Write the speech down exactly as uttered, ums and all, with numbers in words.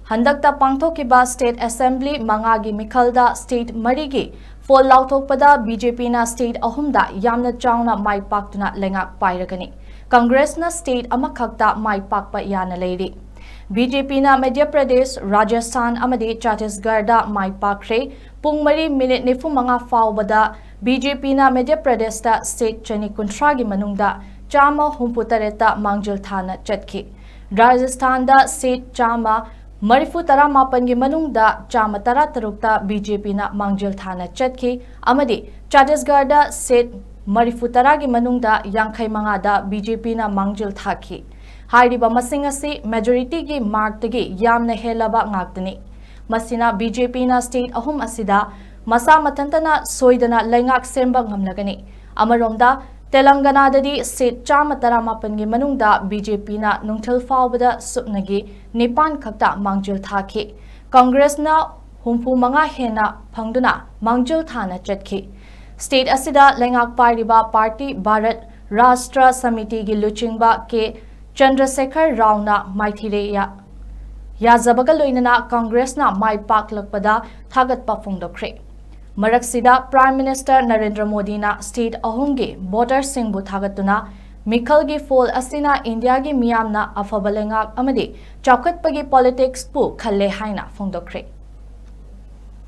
ꯍꯟꯗꯛꯇ ꯄꯥꯡꯊꯣꯛꯈꯤꯕ state assembly ꯃꯉꯥꯒꯤ ꯃꯤꯈꯜꯗ state ꯃꯔꯤꯒꯤ ꯐꯣꯜ ꯂꯥꯎꯊꯣꯛꯄꯗ BJPꯅ state ꯑꯍꯨꯝꯗ ꯌꯥꯝꯅ ꯆꯥꯎꯅ ꯃꯥꯏ ꯄꯥꯛꯇꯨꯅ ꯂꯩꯉꯥꯛ ꯄꯥꯏꯔꯒꯅꯤ꯫ ꯀꯪꯒ꯭ꯔꯦꯁꯅ state ꯑꯃꯈꯛꯇ ꯃꯥꯏ ꯄꯥꯛꯄ ꯌꯥꯅ ꯂꯩꯔꯤ꯫ BJPꯅ ꯃꯙ꯭ꯌ ꯄ꯭ꯔꯗꯦꯁ, ꯔꯥꯖꯁꯊꯥꯟ ꯑꯃꯗꯤ ꯆꯇꯤꯁꯒꯔꯗ ꯃꯥꯏ ꯄꯥꯛꯈ꯭ꯔꯦ꯫ ꯄꯨꯡ ꯃꯔꯤ ꯃꯤꯅꯤꯠ ꯅꯤꯐꯨ ꯃꯉꯥ ꯐꯥꯎꯕꯗ BJPꯅ ꯃꯙ꯭ꯌ ꯄ꯭ꯔꯗꯦꯁꯇ state ꯆꯅꯤ ꯀꯨꯟꯊ꯭ꯔꯥꯒꯤ ꯃꯅꯨꯡꯗ ꯆꯥꯝꯃ ꯍꯨꯝꯐꯨ ꯇꯔꯦꯠꯇ ꯃꯥꯡꯖꯤꯜ ꯊꯥꯅ ꯆꯠꯈꯤ꯫ ꯔꯥꯖꯁꯊꯥꯟꯗ state ꯆꯥꯝꯃ ꯃꯔꯤꯐꯨ ꯇꯔꯥ ꯃꯥꯄꯟꯒꯤ ꯃꯅꯨꯡꯗ ꯆꯥꯝꯃ ꯇꯔꯥ ꯇꯔꯨꯛꯇ BJPꯅ ꯃꯥꯡꯖꯤꯜ ꯊꯥꯅ ꯆꯠꯈꯤ ꯑꯃꯗꯤ ꯆꯇꯤꯁꯒꯔꯗ state ꯃꯔꯤꯐꯨ ꯇꯔꯥꯒꯤ ꯃꯅꯨꯡꯗ ꯌꯥꯡꯈꯩ ꯃꯉꯥꯗ BJPꯅ ꯃꯥꯡꯖꯤꯜ ꯊꯥꯈꯤ꯫ ꯍꯥꯏꯔꯤꯕ ꯃꯁꯤꯡ ꯑꯁꯤ majorityꯒꯤ markꯇꯒꯤ ꯌꯥꯝꯅ ꯍꯦꯜꯂꯕ ꯉꯥꯛꯇꯅꯤ꯫ ꯃꯁꯤꯅ BJPꯅ state ꯑꯍꯨꯝ ꯑꯁꯤꯗ ꯃꯁꯥ ꯃꯊꯟꯇꯅ ꯁꯣꯏꯗꯅ ꯂꯩꯉꯥꯛ ꯁꯦꯝꯕ ꯉꯝꯂꯒꯅꯤ꯫ ꯑꯃꯔꯣꯝꯗ, ꯇꯦꯂꯪꯒꯅꯥꯗꯗꯤ state ꯆꯥꯝꯃ ꯇꯔꯥꯃꯥꯄꯟꯒꯤ ꯃꯅꯨꯡꯗ BJPꯅ ꯅꯨꯡꯊꯤꯜ ꯐꯥꯎꯕꯗ ꯁꯨꯞꯅꯒꯤ ꯅꯤꯄꯥꯟ ꯈꯛꯇ ꯃꯥꯡꯖꯤꯜ ꯊꯥꯈꯤ꯫ ꯀꯪꯒ꯭ꯔꯦꯁꯅ ꯍꯨꯝꯐꯨ ꯃꯉꯥ ꯍꯦꯟꯅ ꯐꯪꯗꯨꯅ ꯃꯥꯡꯖꯤꯜ ꯊꯥꯅ ꯆꯠꯈꯤ꯫ State ꯑꯁꯤꯗ ꯂꯩꯉꯥꯛ ꯄꯥꯏꯔꯤꯕ party ꯚꯥꯔꯠ ꯔꯥꯁꯇ꯭ꯔ ꯁꯃꯤꯇꯤꯒꯤ ꯂꯨꯆꯤꯡꯕ ꯀꯦ ꯆꯟꯗ꯭ꯔꯁꯦꯈꯔ ꯔꯥꯎꯅ ꯃꯥꯏꯊꯤꯔꯦ ꯌꯥ-, ꯌꯥꯖꯕꯒ ꯂꯣꯏꯅꯅ ꯀꯪꯒ꯭ꯔꯦꯁꯅ ꯃꯥꯏ ꯄꯥꯛꯂꯛꯄꯗ ꯊꯥꯒꯠꯄ ꯐꯣꯡꯗꯣꯛꯈ꯭ꯔꯦ꯫ ꯃꯔꯛꯁꯤꯗ Prime Minister ꯅꯔꯦꯟꯗ꯭ꯔ ꯃꯣꯗꯤꯅ state ꯑꯍꯨꯝꯒꯤ voterꯁꯤꯡꯕꯨ ꯊꯥꯒꯠꯇꯨꯅ, ꯃꯤꯈꯜꯒꯤ ꯐꯣꯜ ꯑꯁꯤꯅ ꯏꯟꯗꯤꯌꯥꯒꯤ ꯃꯤꯌꯥꯝꯅ ꯑꯐꯕ ꯂꯩꯉꯥꯛ ꯑꯃꯗꯤ ꯆꯥꯎꯈꯠꯄꯒꯤ politicsꯄꯨ ꯈꯜꯂꯦ ꯍꯥꯏꯅ ꯐꯣꯡꯗꯣꯛꯈ꯭ꯔꯦ꯫